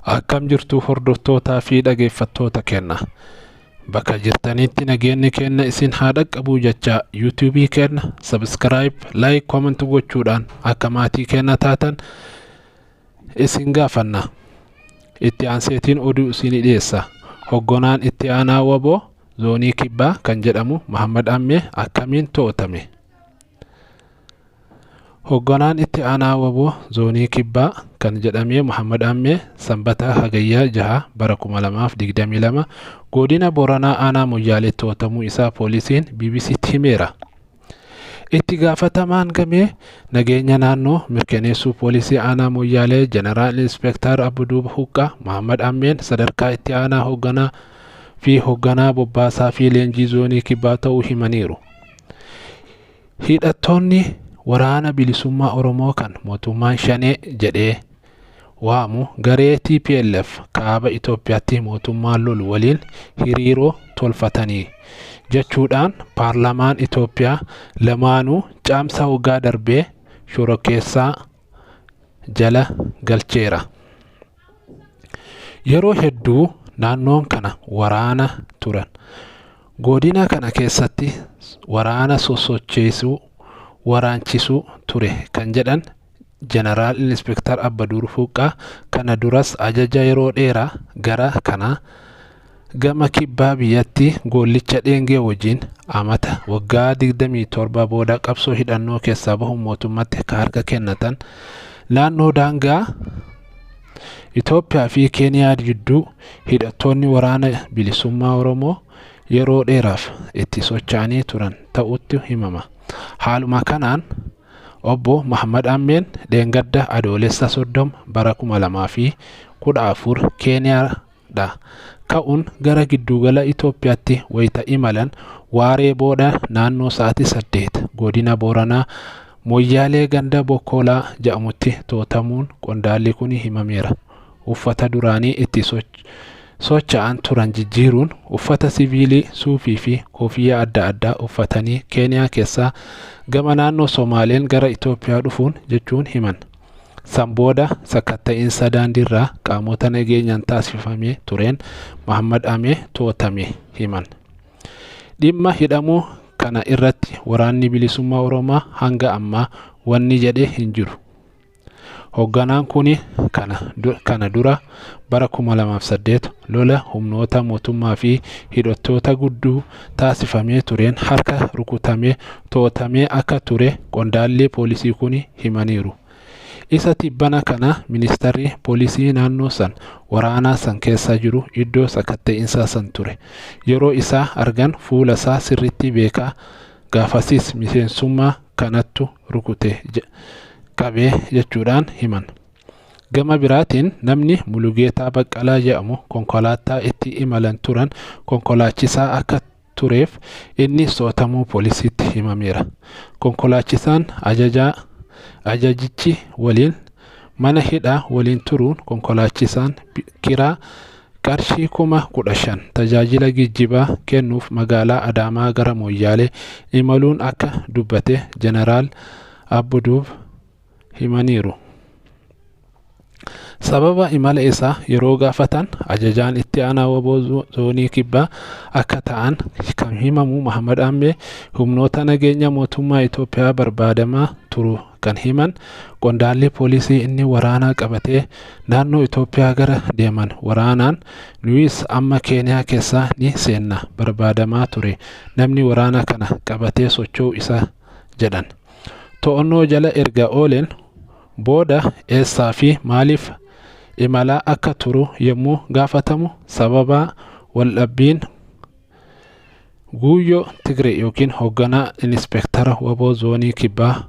Akkam jirtu hordoftootaa fi dhageeffattoota keenya. Bakka jirtanitti nageenyi keenya isin haa dhaqqabu jecha yuutuubii keenya subscribe, like, comment gochuudhaan akka maatii keenya taatan isin gaafanna. Itti aanseetiin oduu isin dhiyeessa. Hogganaan itti aanaa WBO zoonii kibbaa kan jedhamu Mahammad Ammee akkamiin to'atame? Hogganaan itti aanaa WBO zoonii kibbaa kan jedhame Mahammad Ammee Sanbata Hagayyaa 6 bara 2022 godina Booranaa aanaa Moyyaaleetti to'atamuu isaa poolisiin BBCtti himeera. Itti gaafatamaan gamee nageenya naannoo mirkaneessuu poolisii aanaa Moyyaalee Jeneraal Inspektar Abduub Huqqaa Mahammad Ammeen sadarkaa itti aanaa hoogganaa fi hoogganaa bobbaasaa fi leenjii zoonii kibbaa ta'uu himaniiru. Hidhattoonni waraana bilisummaa Oromoo kan mootummaan Shanee jedhee waamu garee TPLF kaaba Itoophiyaatti mootummaan lolu waliin hiriiroo tolfatanii jechuudhaan paarlaamaan Itoophiyaa lamaanuu caamsa waggaa darbee shororkeessaa jala galcheera. Yeroo hedduu naannoon kana waraana turan. Godina kana keessatti waraana sosocheessuu waraanchisuu ture kan jedhan Jeneraal Inspektar Abbaduur Fuuqqaa kana duras ajaja yeroo dheeraa gara kanaa gama kibbaa biyyatti goollicha dheengee wajjin amata waggaa 27 booda qabsoo hidhannoo keessaa bahuun mootummaatti akka harka kennatan naannoo daangaa Itoophiyaa fi Keeniyaa gidduu hidhattoonni waraana bilisummaa Oromoo yeroo dheeraaf itti socho'anii turan ta'utti himama. Haaluma kanaan obbo Mahammad Ammeen dheengadda Adoolessa 30 bara 2014 Keeniyaadha ka'uun gara giddugala Itoophiyaatti wayita imalan waaree booda naannoo sa'aatii 8 godina Booranaa Moyyaalee ganda Bokkoolaa jedhamutti to'atamuun qondaalli kun himameera. Uffata duraanii itti socho'an turan jijjiiruun uffata siviilii, suufii fi koofiyyaa adda addaa uffatanii Keeniyaa keessaa gama naannoo Somaaleen gara Itoophiyaa dhufuun jechuun himan. San booda sakatta'iinsa daandiirraa qaamota nageenyaan taasifamee tureen Mahammad Amee to'atame himan. Dhimma hidhamuu kana irratti waraanni bilisummaa Oromoo hanga ammaa wanni jedhe hin jiru. Hoogganaan kun kana dura bara 2008 lola humnoota mootummaa fi hidhattoota gidduu taasifamee tureen harka rukutamee to'atamee akka ture qondaalli poolisii kun himaniiru. Isa tibbana kana ministeerri poolisii naannoo san waraanaa san keessa jiru iddoo sakatta'iinsaa san ture. Yeroo isaa argan fuula isaa sirriitti beekaa gaafasis miseensummaa kanattu rukute qabee jechuudhaan himan. Gama biraatiin namni Mulugeetaa Baqqalaa jedhamu konkolaataa itti imalan turan konkolaachisaa akka tureef inni to'atamuu poolisiitti himameera. Konkolaachisaan ajajichi waliin mana hidhaa waliin turuun konkolaachisaan kiraa qarshii 15,000 tajaajila geejjibaa kennuuf magaalaa Adaamaa gara Moyyaalee imaluun akka dubbate Jeneraal Abbuduub himaniiru. Sababa imala isaa yeroo gaafatan ajajaan itti aanaa WBO zoonii kibbaa akka ta'an kan himamu Mahammad Ammee humnoota nageenya mootummaa Itoophiyaa barbaadamaa turu kan himan qondaalli poolisii inni waraanaa qabatee naannoo Itoophiyaa gara deeman waraanaan nuyis amma Keeniyaa keessaa ni seenna barbaadamaa ture namni waraana kana qabatee socho'u isa jedhan. To'annoo jala erga ooleen booda eessaa fi maaliif imalaa akka turu yommuu gaafatamu sababa waldhabbiin Guuyyoo Tigree yookiin hoogganaa inspektara WBO zoonii kibbaa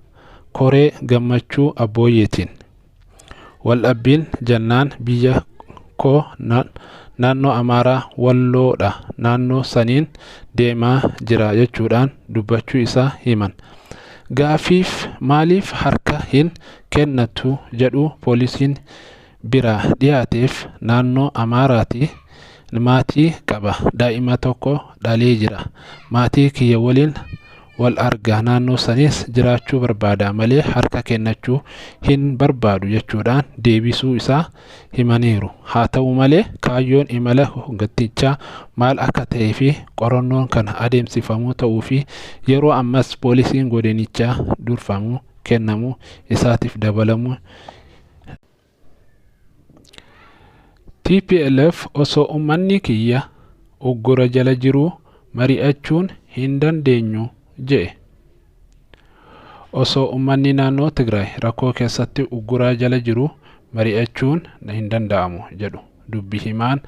Koree Gammachuu Abbooyyeetiin waldhabbiin jennaan biyya koo naannoo Amaaraa Walloodha naannoo saniin deemaa jira jechuudhaan dubbachuu isaa himan. Gaafiif maaliif harka hin kennatu jedhu poolisiin biraa dhiyaateef naannoo Amaaraati maatii qaba daa'ima tokko dhalee jira maatii kiyya waliin wal arga, naannoo sanis jiraachuu barbaada malee harka kennachuu hin barbaadu jechuudhaan deebisuu isaa himaniiru. Haa ta'u malee kaayyoon imala hooggantichaa maal akka ta'ee fi qorannoon kan adeemsifamu ta'uu fi yeroo ammas poolisiin godinichaa durfamu kennamu isaatiif dabalamu. TPLF osoo uummanni kiyya uggura jala jiruu mari'achuun hin dandeenyu je'e. Osoo uummanni naannoo Tigraay rakkoo keessatti ugguraa jala jiru mari'achuun hin danda'amu jedhu dubbi himaan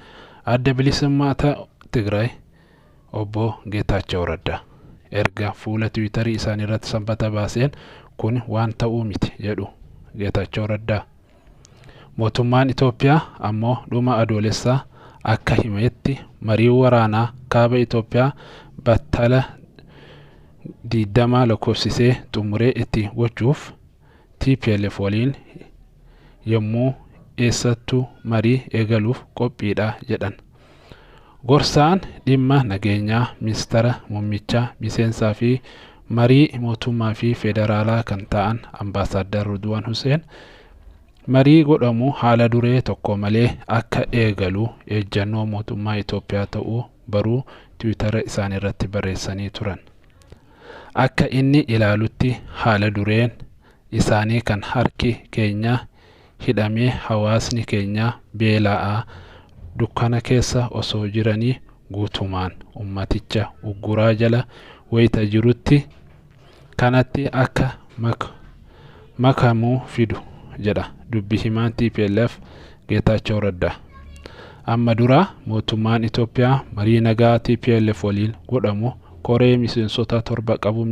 Adda Bilisummaa Tigraay obbo Geetaachaw Raddaa. Erga fuula Tiwiitarii isaanii irratti Sanbata baaseen kun waan ta'uu miti jedhu Geetaachaw Raddaa. Mootummaan Itoophiyaa ammoo dhuma Adoolessaa akka himetti marii waraanaa kaaba Itoophiyaa battala 20 lakkoofsisee xumuree itti gochuuf TPLF waliin yommuu eessattuu marii eegaluuf qophiidha jedhan. Gorsaan dhimma nageenyaa ministeera muummichaa miseensaa fi marii mootummaa fi federaalaa kan ta'an Ambaasaadar Ridwaan Hussein marii godhamu haala duree tokko malee akka eegalu ejjennoo mootummaa Itoophiyaa ta'uu baruu Tiwiitara isaanii irratti barreessanii turan. Akka inni ilaalutti haala dureen isaanii kan harki keenya hidhamee hawaasni keenya beela'aa dukkana keessa osoo jiranii guutumaan ummaticha ugguraa jala wayita jirutti kanatti akka makamuu fidu jedha dubbi himaan TPLF Geetaachaw Raddaa. Amma dura mootummaan Itoophiyaa marii nagaa TPLF waliin godhamu koree miseensota 7 qabu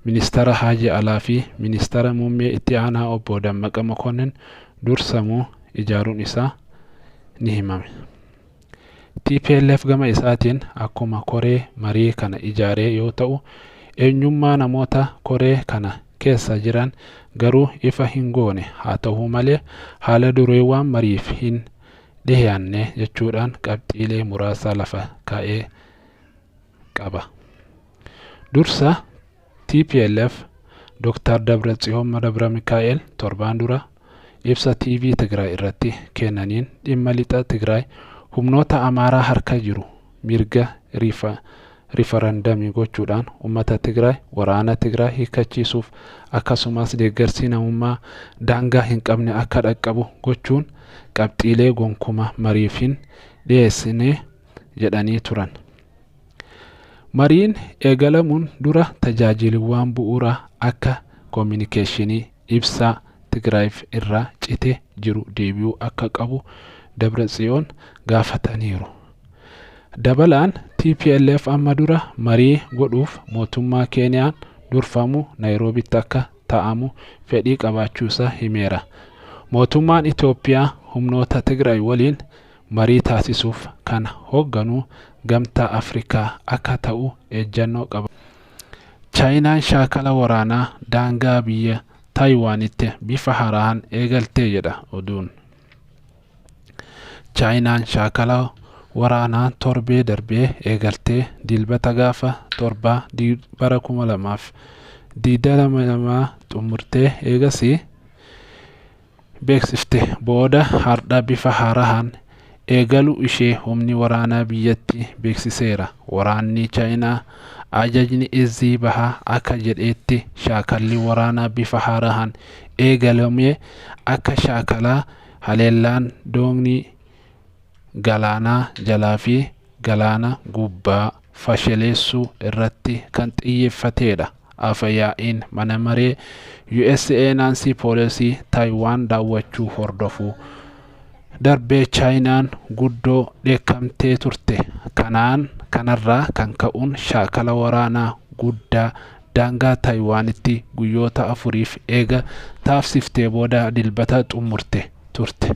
ministeera Haajii Alaa fi ministeera muummee itti aanaa obbo Dammaqa Mokonnin dursamuu ijaaruun isaa ni himame. TPLF gama isaatiin akkuma koree marii kana ijaaree yoo ta'u eenyummaa namoota koree kana keessa jiran garuu ifa hin goone. Haa ta'u malee haala dureewwan mariif hin dhiyaanne jechuudhaan qabxiilee muraasa lafa kaa'ee qaba. Dursa TPLF Dr. Dabratsiyoon Dabra Mikaa'el torbaan dura ibsa TV Tigraay irratti kennaniin dhimma lixa Tigraay humnoota Amaaraa harka jiru mirga rifarandamii gochuudhaan uummata Tigraay waraana Tigraay hiikkachiisuuf akkasumas deeggarsi namummaa daangaa hin qabne akka dhaqqabu gochuun qabxiilee gonkumaa mariif hin dhiyeessine jedhanii turan. Mariin eegalamuun dura tajaajiliwwan bu'uuraa akka koominikeeshinii ibsaa Tigraayiif irraa citee jiru deebi'uu akka qabu Dabratsiyoon gaafataniiru. Dabalaan TPLF amma dura marii godhuuf mootummaa Keeniyaan durfamu Naayiroobitti akka taa'amu fedhii qabaachuusaa himeera. Mootummaan Itoophiyaa humnoota Tigraay waliin marii taasisuuf kan hoogganu Gamtaa Afrikaa akka ta'u ejjennoo qaba. Chaayinaan shaakala waraanaa daangaa biyya Taayiwaanitti bifa haaraan eegaltee jedha oduun. Chaayinaan shaakala waraanaa torbee darbee eegaltee Dilbata gaafa 7 bara 2022 xumurtee eegasii beeksifte booda har'a bifa haaraan eegaluu ishee humni waraanaa biyyattii beeksiseera. Waraanni Chaayinaa ajajni Izii bahaa akka jedhetti shaakalli waraanaa bifa haaraan eegalame akka shaakalaa haleellaan doonii galaanaa jalaa fi galaana gubbaa fashaleessuu irratti kan xiyyeeffatedha. Afyaa'iin mana maree USA Naansi Peeloosi Taayiwaan daawwachuu hordofuu darbee Chaayinaan guddoo dheekkamtee turte. Kanaan kanarraa kan ka'uun shaakala waraanaa guddaa daangaa Taayiwaanitti guyyoota 4f eega taasiftee booda Dilbata xumurte turte.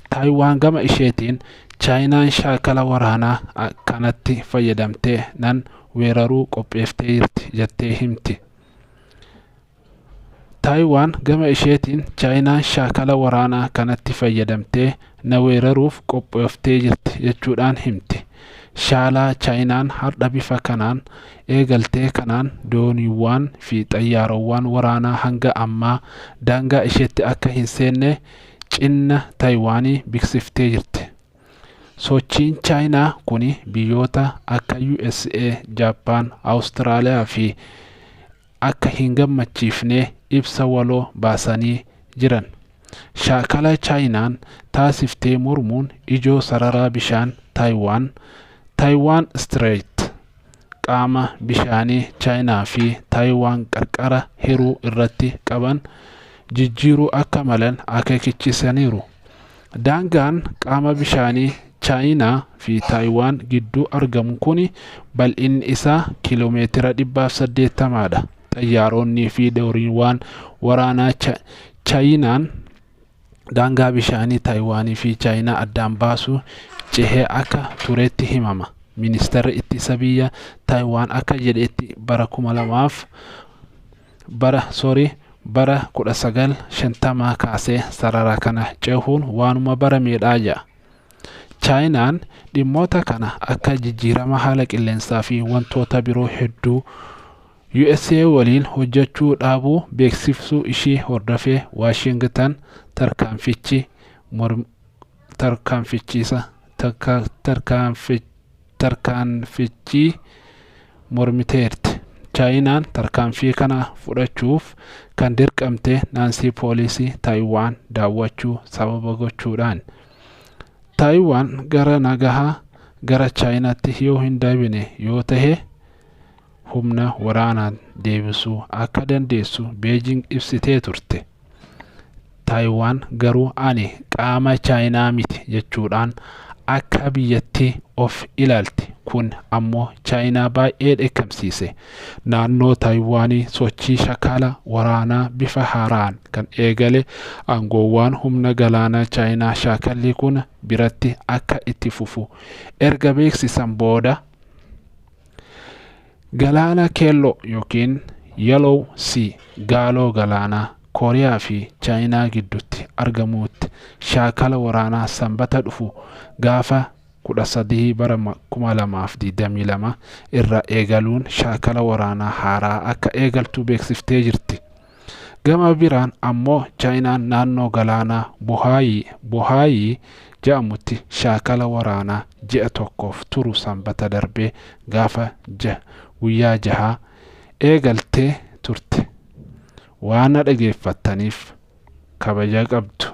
Taayiwaan gama isheetiin Chaayinaan shaakala waraanaa kanatti fayyadamtee nan weeraruu qopheefteerti jettee himti. Taayiwaan gama isheetiin Chaayinaan shaakala waraanaa kanatti fayyadamtee na weeraruuf qophooftee jirti jechuudhaan himti. Shaalaa Chaayinaan har'a bifa kanaan eegaltee kanaan dooniiwwan fi xayyaarowwan waraanaa hanga ammaa daangaa isheetti akka hin seenne cinna Taayiwaanii beeksiftee jirti. Sochiin Chaayinaa kuni biyyoota akka USA, Jaappaan, Awustiraaliyaa fi akka hin gammachiifne ibsa waloo baasanii jiran. Shaakala Chaayinaan taasiftee mormuun ijoo sararaa bishaan Taayiwaan, Taayiwaan Strait, qaama bishaanii Chaayinaa fi Taayiwaan qarqara hiruu irratti qaban jijjiiruu akka malan akeekichisaniiru. Daangaan qaama bishaanii Chaayinaa fi Taayiwaan gidduu argamu kuni bal'inni isaa kiiloomeetira 180 dha. Xayyaaronni fi dooniiwwan waraanaa Chaayinaan daangaa bishaanii Taayiwaanii fi Chaayinaa addaan baasu cehee akka turetti himama. Ministeerri ittisa biyya Taayiwaan akka jedhetti bara 2000 bara sorry bara 1950 kaasee sarara kana cehuun waanuma barameedha jedha. Chaayinaan dhimmoota kana akka jijjiirama haala qilleensaa fi wantoota biroo hedduu USA waliin hojjechuu dhaabuu beeksisuu ishii hordofee Waashingtan tarkaanfichi tarkaanfichiisa tarkaanfichi mormiteerti. Chaayinaan tarkaanfii kana fudhachuuf kan dirqamte Naansii Poolisii Taayiwaan daawwachuu sababa gochuudhaan. Taayiwaan gara nagahaa gara Chaayinaatti yoo hin deebine yoo tahe humna waraanaan deebisuu akka dandeessu Beejing ibsitee turte. Taayiwaan garuu ani qaama Chaayinaa miti jechuudhaan akka biyyatti of ilaalti. Kun ammoo Chaayinaa baay'ee dheekkamsiise. Naannoo Taayiwaanii sochii shakala waraanaa bifa haaraan kan eegale aangoowwan humna galaanaa Chaayinaa shaakalli kun biratti akka itti fufu erga beeksisan booda galaana keelloo yookiin Yellow Sea, gaaloo galaanaa Kooriyaa fi Chaayinaa gidduutti argamutti shaakala waraanaa Sanbata dhufu gaafa 13 bara 2022 irraa eegaluun shaakala waraanaa haaraa akka eegaltu beeksiftee jirti. Gama biraan ammoo Chaayinaan naannoo galaanaa Bohaayii jedhamutti shaakala waraanaa ji'a tokkoof turu Sanbata darbee gaafa guyyaa 6 eegaltee turte. Waan na dhageeffattaniif kabaja qabdu.